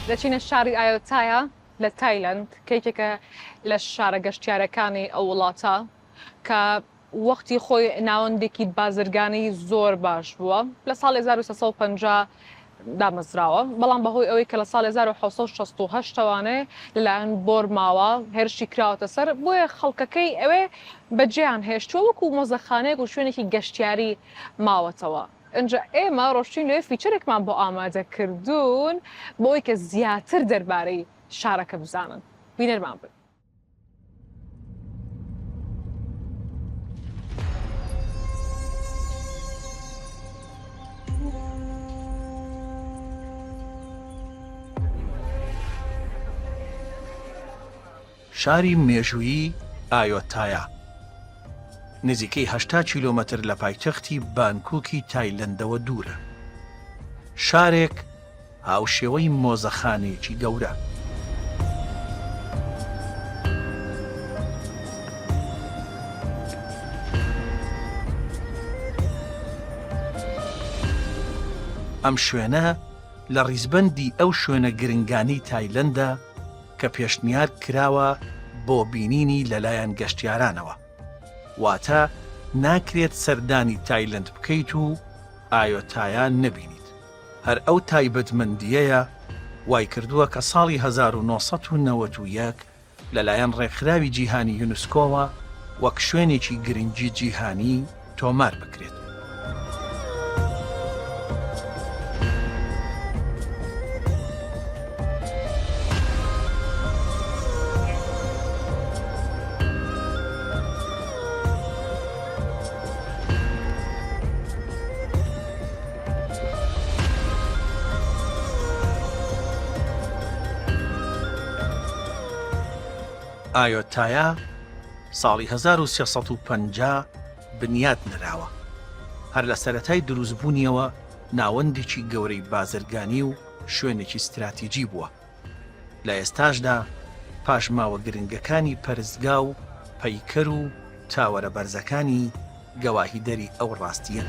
دەچینە شاری ئایۆتایا لە تایلەند کە یەکێکە لە شارە گەشتیارەکانی ئەو وڵاتە کە وەختی خۆی ناوەندێکی بازرگانی زۆر باش بووە لە ساڵی 1350 دامەزراوە بەڵام بەهۆی ئەوەی کە لە ساڵی 1768 توانێ لەلایەن بۆرماوە هێرشی کراوەتە سەر بۆیە خەڵکەکەی ئەوێ بەجێیان هێشتووە وەکو مۆزەخانەیەک و شوێنێکی گەشتیاری ماوەتەوە. ئینجا ئێمە ڕۆشتین لەوێ feature ێکمان بۆ ئامادە کردوون بۆ ئەوەی کە زیاتر دەربارەی شارەکە بزانن. بینەرمان بن. شاری مێژوویی ئایۆتایا نزیکەی 80 کیلۆمەتر لە پایتەختی بانکوکی تایلەندەوە دوورە. شارێک هاوشێوەی مۆزەخانەیەکی گەورە. ئەم شوێنە لە ڕیزبەندی ئەو شوێنە گرنگانەی تایلەندە کە پێشنیار کراوە بۆ بینینی لەلایەن گەشتیارانەوە. واتە ناکرێت سەردانی تایلەند بکەیت و ئایۆتایا نەبینیت. هەر ئەو تایبەتمەندییەیە وایکردووە کە ساڵی 1991 لەلایەن ڕێکخراوی جیهانی یونسکۆوە وەک شوێنێکی گرنگی جیهانی تۆمار بکرێت. ئایۆتایا ساڵی 1350 بنیات نراوە. هەر لە سەرەتای دروستبوونیەوە ناوەندێکی گەورەی بازرگانی و شوێنێکی ستراتیجی بووە. لە ئێستاشدا پاشماوە گرنگەکانی پەرستگا و پەیکەر و تاوەرە بەرزەکانی گەواهیدەری ئەو ڕاستییەن.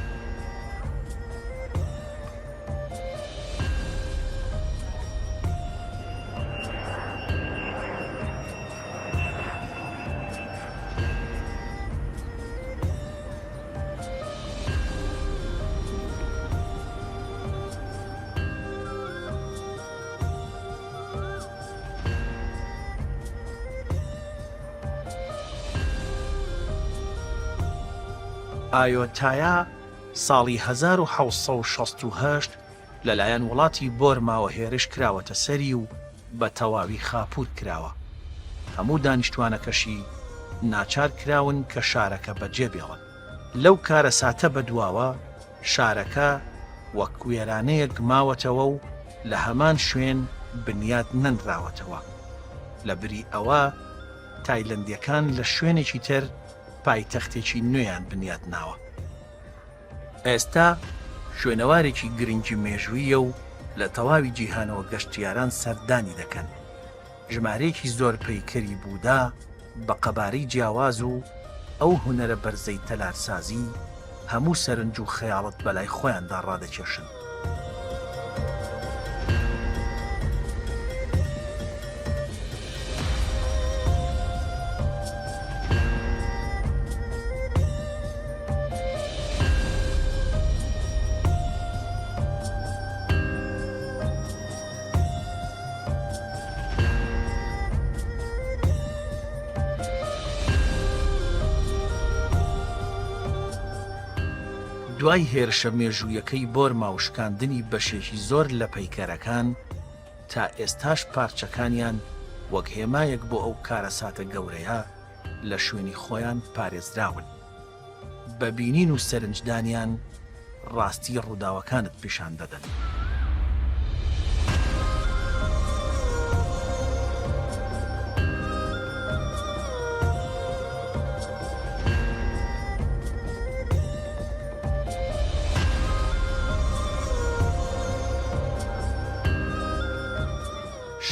ئایۆتایا ساڵی 1768 لەلایەن وڵاتی بۆرماوە هێرش کراوەتە سەری و بە تەواوی خاپوور کراوە. هەموو دانیشتوانەکەشی ناچار کراون کە شارەکە بەجێ بێڵن. لەو کارەساتە بەدواوە شارەکە وەک وێرانەیەک ماوەتەوە و لە هەمان شوێن بنیات نەنراوەتەوە. لە بری ئەوە تایلەندییەکان لە شوێنێکی تر پایتەختێکی نوێیان بنیات ناوە. ئێستا شوێنەوارێکی گرنگی مێژووییە و لە تەواوی جیهانەوە گەشتیاران سەردانی دەکەن. ژمارەیەکی زۆر پەیکەری بوودا بە قەبارەی جیاواز و ئەو هونەرە بەرزەی تەلارسازی هەموو سەرنج و خەیاڵت بەلای خۆیاندا ڕادەکێشن. دوای هێرشە مێژوویەکەی بۆرما و شکاندنی بەشێکی زۆر لە پەیکەرەکان، تا ئێستاش پارچەکانیان وەک هێمایەک بۆ ئەو کارەساتە گەورەیە لە شوێنی خۆیان پارێزراون. بە بینین و سەرنجدانیان ڕاستی ڕووداوەکانت پیشان دەدەن.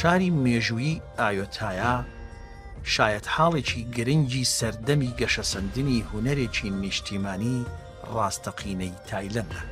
شاری مێژوویی ئایۆتایا شایەتحاڵێکی گرنگی سەردەمی گەشەسەندنی هونەرێکی نیشتیمانی ڕاستەقینەی تایلەندە.